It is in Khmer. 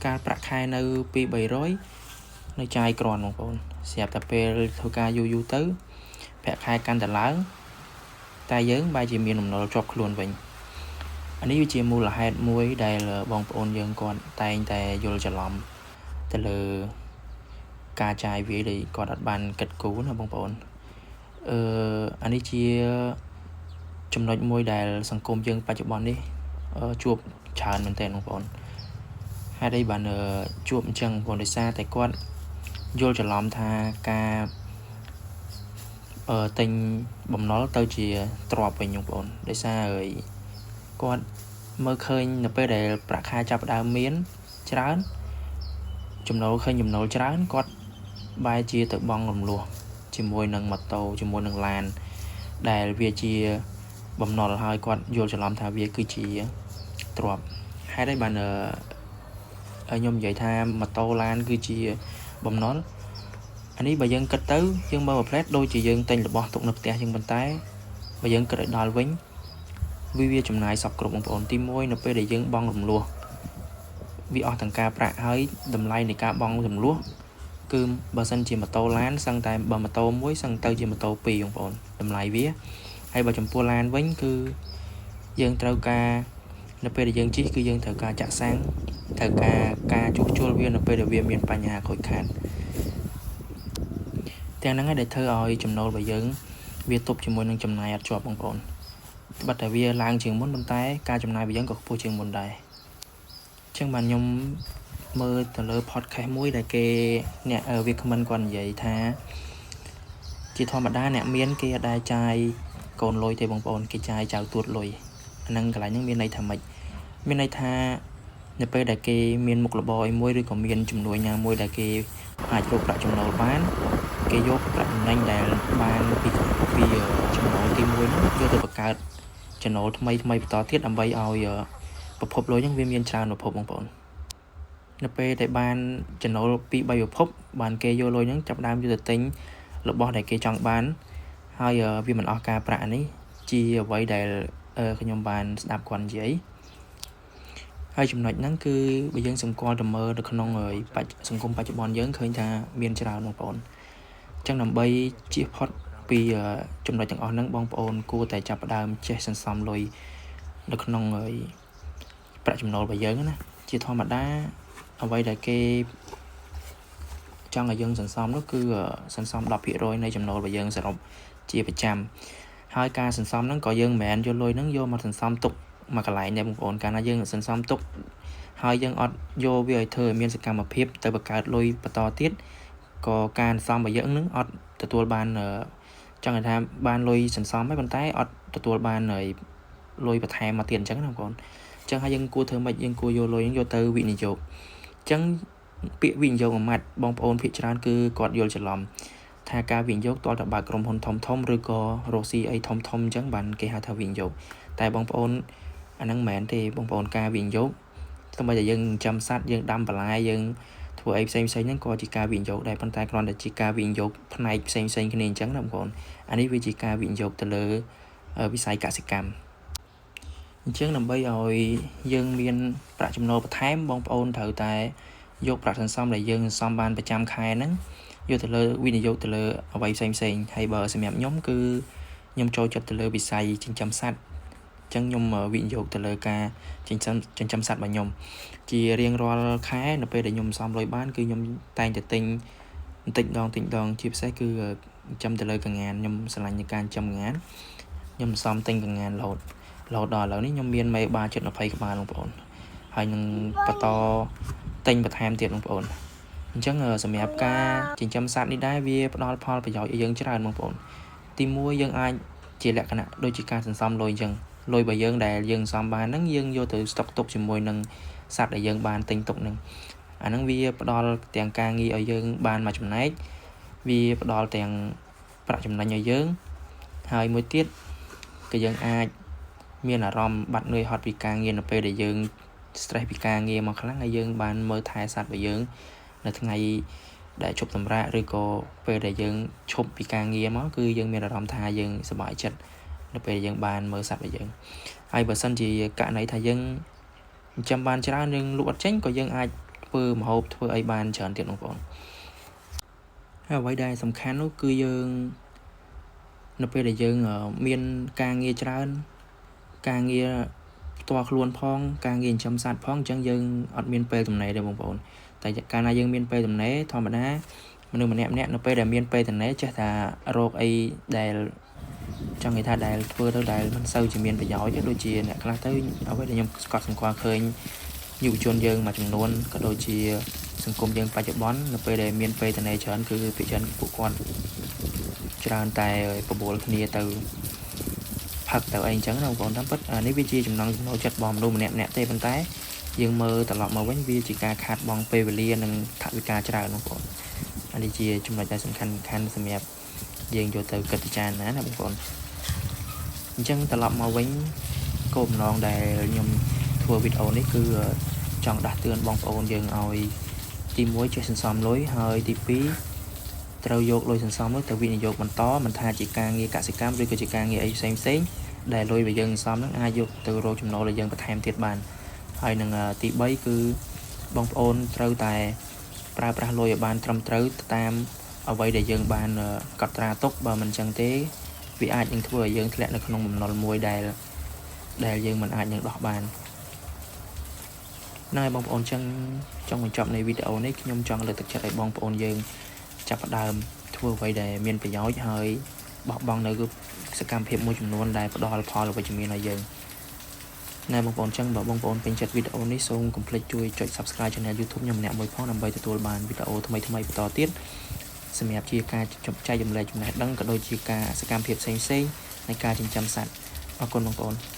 កាលប្រាក់ខែនៅ2 300នៅចាយគ្រាន់បងប្អូនស្រាប់តែពេលធ្វើការយូរយូរទៅប្រាក់ខែកាន់តែឡើងតែយើងបែរជាមានបំណុលជាប់ខ្លួនវិញអានេះវាជាមូលហេតុមួយដែលបងប្អូនយើងគាត់តែងតែយល់ច្រឡំទៅលើការចាយវាយដែលគាត់អត់បានគិតគូរណាបងប្អូនអឺអានេះជាចំណុចមួយដែលសង្គមយើងបច្ចុប្បន្ននេះជួបច្រើនមែនទែនបងប្អូនហេតុអីបានជួបអញ្ចឹងបងដោយសារតែគាត់យល់ច្រឡំថាការទិញបំណុលទៅជាទ្រព្យវិញបងប្អូនដោយសារគាត់មើលឃើញនៅពេលដែលប្រាក់ខែចាប់ផ្ដើមមានច្រើនចំណូលឃើញចំណូលច្រើនគាត់បែរជាទៅបង់រំលោះជាមួយនឹងម៉ូតូជាមួយនឹងឡានដែលវាជាបំណុលហើយគាត់យល់ច្រឡំថាវាគឺជាទ្រព្យហេតុអីបានខ្ញុំនិយាយថាម៉ូតូឡានគឺជាបំណុលអានេះបើយើងគិតទៅយើងមើលមួយផ្លែតដូចជាយើងទិញរបស់ទុកនៅផ្ទះយើងប៉ុន្តែបើយើងគិតឲ្យដល់វិញវាចំណាយសពគ្រប់បងប្អូនទី1នៅពេលដែលយើងបង់រំលោះវាអស់ទាំងការប្រាក់ហើយតម្លៃនៃការបង់រំលោះគឺបើសិនជាម៉ូតូឡានសឹងតែបើម៉ូតូមួយសឹងទៅជាម៉ូតូ2បងប្អូនតម្លៃវាហើយបើចំពោះឡានវិញគឺយើងត្រូវការនៅពេលដែលយើងជិះគឺយើងត្រូវការចាក់សាំងត្រូវការការជួសជុលវានៅពេលដែលវាមានបញ្ហាខូចខាតទាំងហ្នឹងឯងដែលធ្វើឲ្យចំណូលរបស់យើងវាទប់ជាមួយនឹងចំណាយអត់ជាប់បងប្អូនត្បិតតែវាឡើងជាងមុនប៉ុន្តែការចំណាយរបស់យើងក៏ខ្ពស់ជាងមុនដែរអញ្ចឹងបាទខ្ញុំមើលទៅលើ podcast មួយដែលគេអ្នកវាគ្មិនគាត់និយាយថាជាធម្មតាអ្នកមានគេអត់ដែលចាយកូនលុយទេបងប្អូនគេចាយចៅទួតលុយអាហ្នឹងកន្លែងហ្នឹងមានន័យថាម៉េចមានន័យថានៅពេលដែលគេមានមុខរបរអីមួយឬក៏មានជំនួយណាមួយដែលគេអាចរកប្រាក់ចំណូលបានគេយកប្រាក់ចំណេញដែលបានពីពីចំណូលទី1ហ្នឹងយកទៅបង្កើតចំណូលថ្មីថ្មីបន្តទៀតដើម្បីឲ្យប្រភពលុយហ្នឹងវាមានច្រើនប្រភពបងប្អូននៅពេលដែលបានចំណូលពី3ប្រភពបានគេយកលុយហ្នឹងចាប់ដើមយកទៅទិញរបស់ដែលគេចង់បានហើយវាមិនអស់ការប្រាក់នេះជាអ្វីដែលខ្ញុំបានស្ដាប់គាត់និយាយហើយចំណុចហ្នឹងគឺបើយើងសម្គាល់ទៅមើលនៅក្នុងបច្ចសង្គមបច្ចុប្បន្នយើងឃើញថាមានច្រើនបងប្អូនអញ្ចឹងដើម្បីជៀសផុតពីចំណុចទាំងអស់ហ្នឹងបងប្អូនគួរតែចាប់ផ្ដើមចេះសន្សំលុយនៅក្នុងប្រាក់ចំណូលរបស់យើងណាជាធម្មតាអ្វីដែលគេចង់ឲ្យយើងសន្សំនោះគឺសន្សំ10%នៃចំណូលរបស់យើងសរុបជាប្រចាំហើយការសន្សំហ្នឹងក៏យើងមិនមែនយកលុយហ្នឹងយកមកសន្សំទុកមួយកន្លែងដែរបងប្អូនកាលណាយើងសន្សំទុកហើយយើងអត់យកវាឲ្យធ្វើឲ្យមានសកម្មភាពទៅបង្កើតលុយបន្តទៀតក៏ការសន្សំរបស់យើងនឹងអត់ទទួលបានចង់ថាបានលុយសន្សំហើយប៉ុន្តែអត់ទទួលបានលុយបន្ថែមមកទៀតអញ្ចឹងណាបងប្អូនអញ្ចឹងហើយយើងគួរធ្វើម៉េចយើងគួរយកលុយហ្នឹងយកទៅវិនិយោគអញ្ចឹងពាក្យវិនិយោគមួយម៉ាត់បងប្អូនភាគច្រើនគឺគាត់យល់ច្រឡំថាការវិនិយោគទាល់តែបើកក្រុមហ៊ុនធំធំឬក៏រកស៊ីអីធំធំអញ្ចឹងបានគេហៅថាវិនិយោគតែបងប្អូនអាហ្នឹងមិនមែនទេបងប្អូនការវិនិយោគសូម្បីតែយើងចិញ្ចឹមសត្វយើងដាំបន្លែយើងធ្វើអីផ្សេងផ្សេងហ្នឹងក៏ជាការវិនិយោគដែរប៉ុន្តែគ្រាន់តែជាការវិនិយោគផ្នែកផ្សេងផ្សេងគ្នាអញ្ចឹងណាបងប្អូនអានេះវាជាការវិនិយោគទៅលើវិស័យកសិកម្មអញ្ចឹងដើម្បីឲ្យយើងមានប្រាក់ចំណូលបន្ថែមបងប្អូនត្រូវតែយកប្រាក់សន្សំដែលយើងសន្សំបានប្រចាំខែហ្នឹងយកទៅលើវិនិយោគទៅលើអ្វីផ្សេងផ្សេងហើយបើសម្រាប់ខ្ញុំគឺខ្ញុំចូលចិត្តទៅលើវិស័យចិញ្ចឹមសត្វអញ្ចឹងខ្ញុំវិនិយោគទៅលើការចិញ្ចឹមចិញ្ចឹមសត្វរបស់ខ្ញុំជារៀងរាល់ខែនៅពេលដែលខ្ញុំសំលុយបានគឺខ្ញុំតែងតែទិញបន្តិចម្ដងតិចម្ដងជាពិសេសគឺចិញ្ចឹមទៅលើកងានខ្ញុំស្រឡាញ់ในការចិញ្ចឹមកងានខ្ញុំសំទិញកងានរហូតរហូតដល់ឥឡូវនេះខ្ញុំមានមេបាជិត20ក្បាលបងប្អូនហើយនឹងបន្តទិញបន្ថែមទៀតបងប្អូនអញ្ចឹងសម្រាប់ការចិញ្ចឹមសត្វនេះដែរវាផ្ដល់ផលប្រយោជន៍ឲ្យយើងច្រើនបងប្អូនទី1យើងអាចជាលក្ខណៈដូចជាការសន្សំលុយអញ្ចឹងលុយរបស់យើងដែលយើងសន្សំបានហ្នឹងយើងយកទៅស្តុកទុកជាមួយនឹងសត្វដែលយើងបានទិញទុកហ្នឹងអាហ្នឹងវាផ្ដល់ទាំងការងារឲ្យយើងបានមួយចំណែកវាផ្ដល់ទាំងប្រាក់ចំណេញឲ្យយើងហើយមួយទៀតក៏យើងអាចមានអារម្មណ៍បាត់នឿយហត់ពីការងារនៅពេលដែលយើង stress ពីការងារមកខ្លាំងហើយយើងបានមើលថែសត្វរបស់យើងនៅថ្ងៃដែលជប់សម្រាកឬក៏ពេលដែលយើងឈប់ពីការងារមកគឺយើងមានអារម្មណ៍ថាយើងសប្បាយចិត្តនៅពេលយើងបានមើលសត្វរបស់យើងហើយបើសិនជាករណីថាយើងចិញ្ចឹមបានច្រើនយើងលក់អត់ចេញក៏យើងអាចធ្វើ ធ្វើម្ហូបធ្វើអីបានច្រើនទៀតបងប្អូនហើយអ្វីដែលសំខាន់នោះគឺយើងនៅពេលដែលយើងមានការងារច្រើនការងារផ្ទាល់ខ្លួនផងការងារចិញ្ចឹមសត្វផងអញ្ចឹងយើងអត់មានពេលទំនេរទេបងប្អូនតែកាលណាយើងមានពេលទំនេរធម្មតាមនុស្សម្នាក់ម្នាក់នៅពេលដែលមានពេលទំនេរចេះតែរកអីដែលចង់និយាយថាដែលធ្វើទៅដែលមិនសូវជាមានប្រយោជន៍ទេដូចជាអ្នកខ្លះទៅអ្វីដែលខ្ញុំកត់សម្គាល់ឃើញយុវជនយើងមួយចំនួនក៏ដូចជាសង្គមយើងបច្ចុប្បន្ននៅពេលដែលមានពេលទំនេរច្រើនគឺភាគច្រើនពួកគាត់ច្រើនតែបបួលគ្នាទៅផឹកទៅអីអញ្ចឹងណាបងប្អូនតាមពិតនេះវាជាចំណង់ចំណូលចិត្តរបស់មនុស្សម្នាក់ម្នាក់ទេប៉ុន្តែយើងមើលត្រឡប់មកវិញវាជាការខាតបង់ពេលវេលានិងថវិកាច្រើនបងប្អូនអានេះជាចំណុចដែលសំខាន់សំខាន់សម្រាប់យើងយកទៅគិតពិចារណាណាបងប្អូនអញ្ចឹងត្រឡប់មកវិញគោលបំណងដែលខ្ញុំធ្វើវីដេអូនេះគឺចង់ដាស់តឿនបងប្អូនយើងឲ្យទី1ចេះសន្សំលុយហើយទី2ត្រូវយកលុយសន្សំនោះទៅវិនិយោគបន្តមិនថាជាការងារកសិកម្មឬក៏ជាការងារអីផ្សេងផ្សេងដែលលុយដែលយើងសន្សំហ្នឹងអាចយកទៅរកចំណូលដែលយើងបន្ថែមទៀតបានហើយនឹងទី3គឺបងប្អូនត្រូវតែប្រើប្រាស់លុយឲ្យបានត្រឹមត្រូវតាមអ្វីដែលយើងបានកត់ត្រាទុកបើមិនចឹងទេវាអាចនឹងធ្វើឲ្យយើងធ្លាក់នៅក្នុងបំណុលមួយដែលយើងមិនអាចនឹងដោះបានហ្នឹងហើយបងប្អូនចឹងចង់បញ្ចប់នៃវីដេអូនេះខ្ញុំចង់លើកទឹកចិត្តឲ្យបងប្អូនយើងចាប់ផ្ដើមធ្វើអ្វីដែលមានប្រយោជន៍ហើយបោះបង់នៅសកម្មភាពមួយចំនួនដែលផ្ដល់ផលវិជ្ជមានឲ្យយើងណែបងប្អូនចឹងបើបងប្អូនពេញចិត្តវីដេអូនេះសូមកុំភ្លេចជួយចុច Subscribe Channel YouTube ខ្ញុំម្នាក់មួយផងដើម្បីទទួលបានវីដេអូថ្មីៗបន្តទៀតសម្រាប់ជាការចែករំលែកចំណេះដឹងក៏ដូចជាការសកម្មភាពផ្សេងៗនៃការចិញ្ចឹមសត្វអរគុណបងប្អូន។